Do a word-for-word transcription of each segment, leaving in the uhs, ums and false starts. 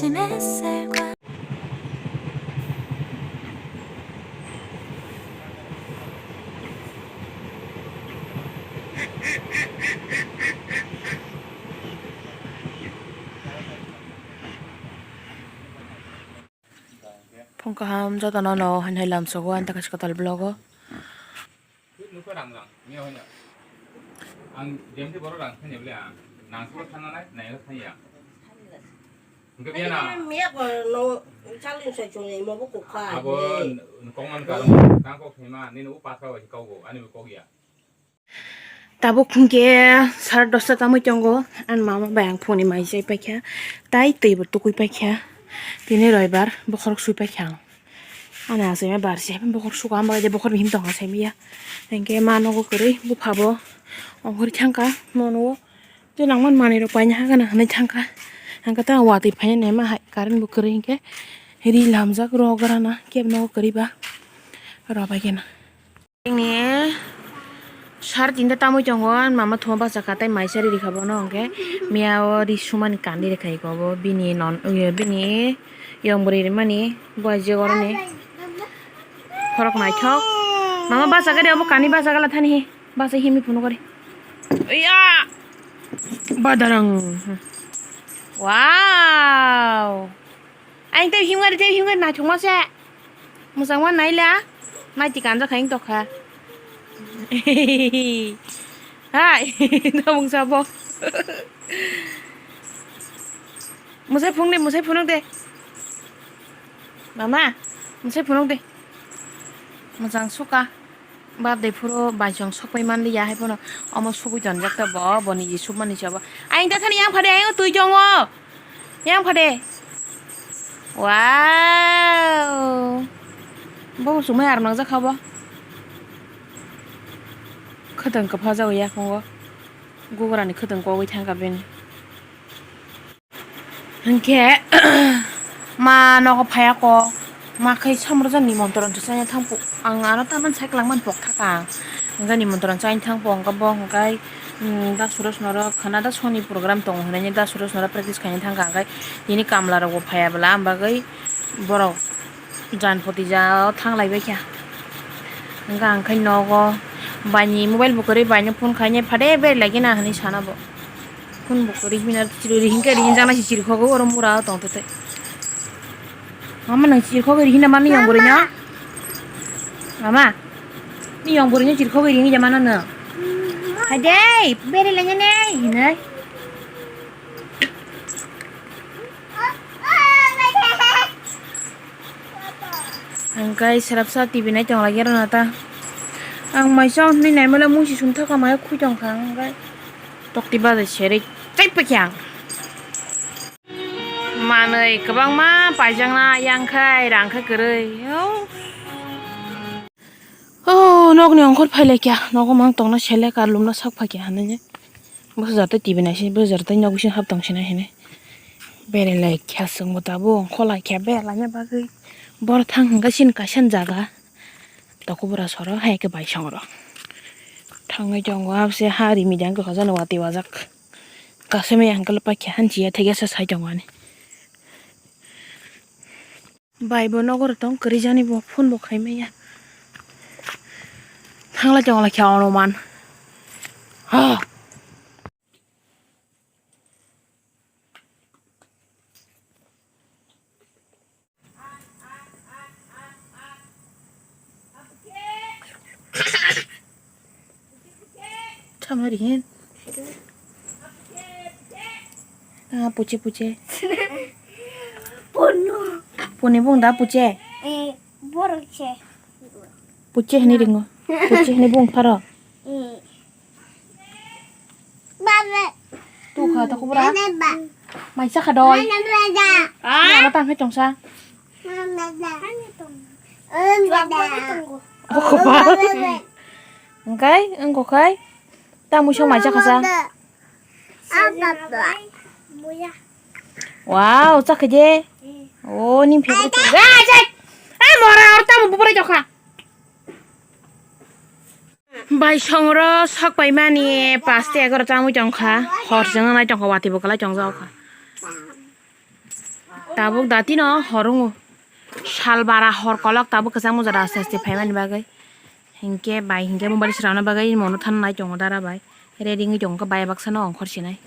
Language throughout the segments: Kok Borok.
Tienes el cua- Phung kaham jotono no hai hai lam sogo ani ta kaisa kwtal vlog o. Nukha rang rang, miya hoina. Ang jemti borok rang thani bole ang. Nang sabo thana nai, nai thani ya. Hingke biya na. Miya ko no chalin sai chungi mo bo kukha. Abo kongman karo, kang kok thema, nini u patra wai kok go, ani bo kok ya. Tabuk hingke sare dosta tamoi tongo, ani mama bai ang phone ni mai chai paikha, tai twi bo tukui paikha, tini roibar bokhorok sui paikha ang. Ani asai ma bar se bokhorok suka, amo bai de bokhorok him tongkha saimanya. Hingke ma nogo kwrwi bupha bo ongkhorwi thangkha, mo nogo tei nangmani manwi rok paina hagana hinwi thangkha. Hingke ta watwi phaina naima hai current bo kwrwi hingke ri lamjak rw grana kebo nogo kwrwi ba rw bai gana. Ni sar tinta tamoi tongo, ani mama thuma bachakha tei mai sari rikha bono, hingke miya o ri sumani kandi rikha iko bo bini non, bini yong bwrwi rimani bo aijak oroni khorok naithok. Mama bachakha de obo kandi bachakha la thani hi, bacha himwi phunukgo de. Iya! Badarang. Wow! Ang tei himgari, tei himgari naithokma se. Mwchangma naila. Naiti kanja khaing tokha. Hai, no mungsa bo. Mwsai phunuk de, mwsai phunuk de. Mama, mwsai phunuk de. Mwchang suka. Birthday phuru baisong sokpai manliya, hai phano omo sugui tonjak ta bo, bo niji sukmani se obo. Ayang ta thani yang phade, ayang twi tongo. Yang phade. Wow. Bo sumai ar nang jakha bo. Khwtang kwpha jago yakungo. Gugrani khwtang kogwi thangkha bini. Hingke ma nogo phaiya ko, ma khe samrwjak nimontron se chaina thangphu. Ang ano tamani sai kwlangmani pok thaka ang. Hingke nimontron chaina thangphu, hingke bo hingke, mm, da Suresh norok khana da soni program tongo hinui da Suresh norok practice khaina thangkha, hingke tini kamla rokbo phaiya bwla, ang bagwi borok. Janpoti ja o thang lai bai kha. Hingke ang khai nogo baini mobile bo kwrwi, baino phone khainai phade beri lai gina hinui sana bo. Phone bo kwrwi himna chiri hingke ri hinjak nai si chiri khogo oro mura o tong tete. Mama nang chiri khogo ri hinna mani yong bwrwi no. Mama. Ni yong bwrwi no chiri khogo ri hinja mano no. Hai dei beri lai nai hinai. Ang kai serapsa T V nai tong lagi rw na ta. Ang maisa hwnwi naimano mungsi sumthaka maya khui tong kha ang kai. Tokti bajai serwi chaipa khe ang. Manwi kwbangma paijakna yang khai rang khe kwrwi. Oh, nokni ongkhor phai lai kha, nogo mang tongna selek ar lumna sak phai kha hinui. Bwsajak tei T V nai se, bwsajak tei nok bising hap tong sinai hinui. Berai lai kha chwng bo tabuk ongkhor lai kha, berai laina bagwi. Boro thang hwnkhe chini kaisa ni jaga. Tokobora soro hai khe baisong rok. Thangwi tongo, abse ha rimi jang khe khajano watwi wajak. Kasemai ang khe paikha, hanchiya thaiya sa sai tongo ani. Bai bo nogo rw tong kwrwi jani bo phone bo khai manya. Thanglai tongla khe ono man. Ha. Chamari hin. Ah, puche, puche. Pono. Puni bung da puche. Eh, borok se. Puche hini ringo. Puche hini bung pharo. Eh. Baba. Tu kha to kubra. Baba. Mai sa kha doi. Baba. Ah. Ni ama tang hai tong sa. Baba. Baba. Engkai, engko khai. Tamo song mai chakha sa. Wow, chakha je. Oh, ning phebri. Ah, jai. Ah, mora or tamo bubra jokha. Bai songro sok pai mani paste egaro chamui tongkha. Hor jeng nai tongkha, wati bo kalai tong jokha. Tabuk dati no hor wngo. Sal bara hor kolok tabuk kwchang mujara aste aste phaimani bagwi. Hinkhe bai hinkhe mobile srana bagwi mono thanai tongo dara bai. Ready wngwi tongo bai baksa no ongkhor sinai.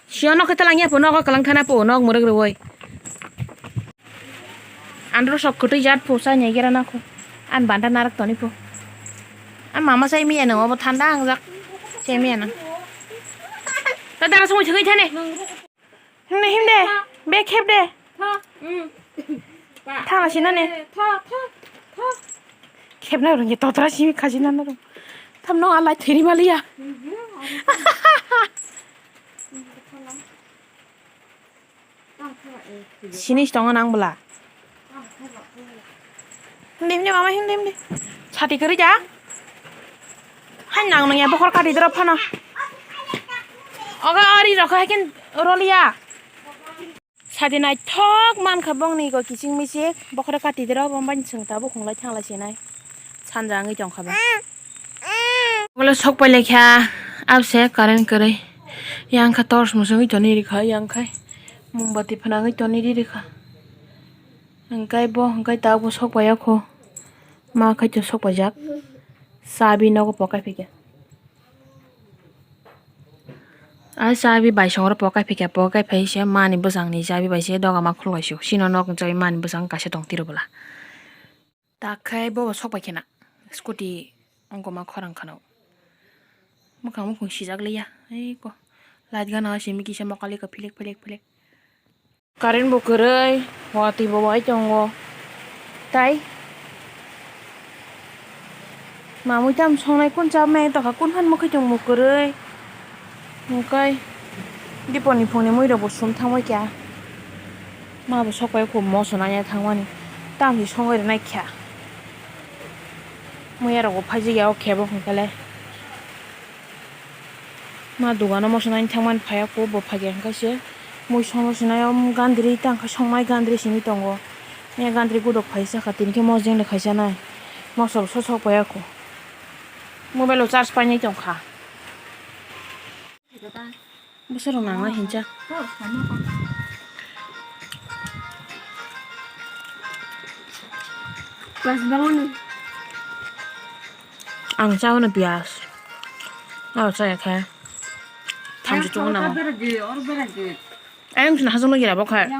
Sio nok khe talangya po, nok kwlang thana po, nok mwrwk rwui. Andro sok kwtwi jat po, chai nai gera na kho. An banda narak toni po. An mama chai miya nang obo thanda ang jak. Chai miya nang. Ta dara songwi thangwi thane. Himde, himde. Be khep de. Tha. Mm. Thangla sinane. Tha, tha, tha. Khepna rung ye totra simi khajina na rung. Thamno alai theri maliya. Sinis tongo nang bwla. Hindi, hindi, mama, hindi, hindi. Sati kwrwi da? Hai nang nang ya bokhor kati doro phano. Oga ari rokha hakin roliya. Sadi naithok mankha bongni go kiching michik, bokhorok kati dero, bombai chwng tabuk hunglai thanglai sinai. Sanja wngwi tongkha ba. Bole sok pailai kha, abse current kwrwi. Yang kha torch mwswngwi toni rikha, yang khai mombati phnangwi toni ri rikha. Hwnkhe bo hwnkhe tabuk sok paiya kho. Ma khai to sok paijak. Chabi nogo pokai phikha. A chabi bai songro pokai phikha, pokai phai se mani bwsangni chabi bai se doga ma khulai sio. Sino nok chabi mani bwsang kaisa tong tiro bwla. Tak khai bo sok pai khena scooty ongkoma khorang khano. Mwkhang mukhung sijak liya. Ei ko light gana simi kisa mokali ka philek philek philek. Current bo kwrwi, watwi bo bai tongo. Tai mamui tam songnai kun chapmai tokha kun phan mwkhwi tongmo kwrwi. Hwnkhe diponi phungni muirokbo sum thangbai kha. Ma bo sok pai kho moso nanya thangmani. Tamni songwi rwnai kha. Muiyarokbo phaijak ya o khe bo hwnkhe le. Ma dogano moso nai thangmani phaiya kho bo phaiya hwnkhe se mui songno sinai o gandri tangkha songnai gandri simi tongo. Miya gandri godok phai sakha tini khe mojeng le khaisa nai moso bo sosok phaiya kho mobile o charge painai tongkha. Bwsarok nangna hincha. Ang chao no piyas. Oh, chaya khe. Thamchi chungo nango. Ayang sina hajong no gira bo khai.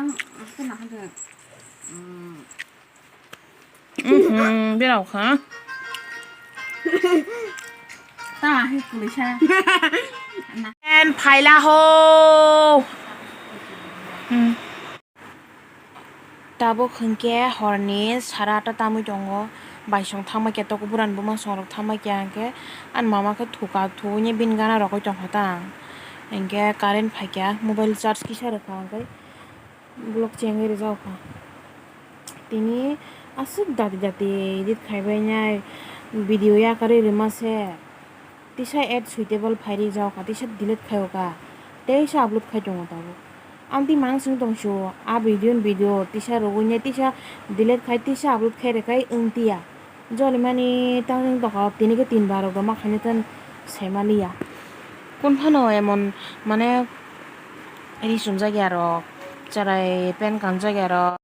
Mhm, berao kha. Ta he kulisa. En phaila ho. Hmm. Tabuk hwnkhe horni sara ata tamwi tongo, baisong thangma khe toko buran buma songrok thangma khe hwnkhe ani mama khe thuka thuwi bini gana rogwi tongkha ta ang, hwnkhe current phaikha mobile charge kisa rwkha hwnkhe block chengwi rwjak kha tini aswk dati dati edit khaibainai video yakarwi rwma se. Tisa ad suitable phai rijak kha, tisa delete khai o kha, teisa upload khai tongo tabuk. Ang twi mang swng tong sio, a video ni video tisa rwgwi ne tisa delete khai tisa upload khai rwkhai wng tiya. Joli mani tang wng tongkha, tini khe tin bar rok rwma khainai tei saimaliya. Kun phano emon mane ri chumjak ya rok, cherai pant kanjak ya rok.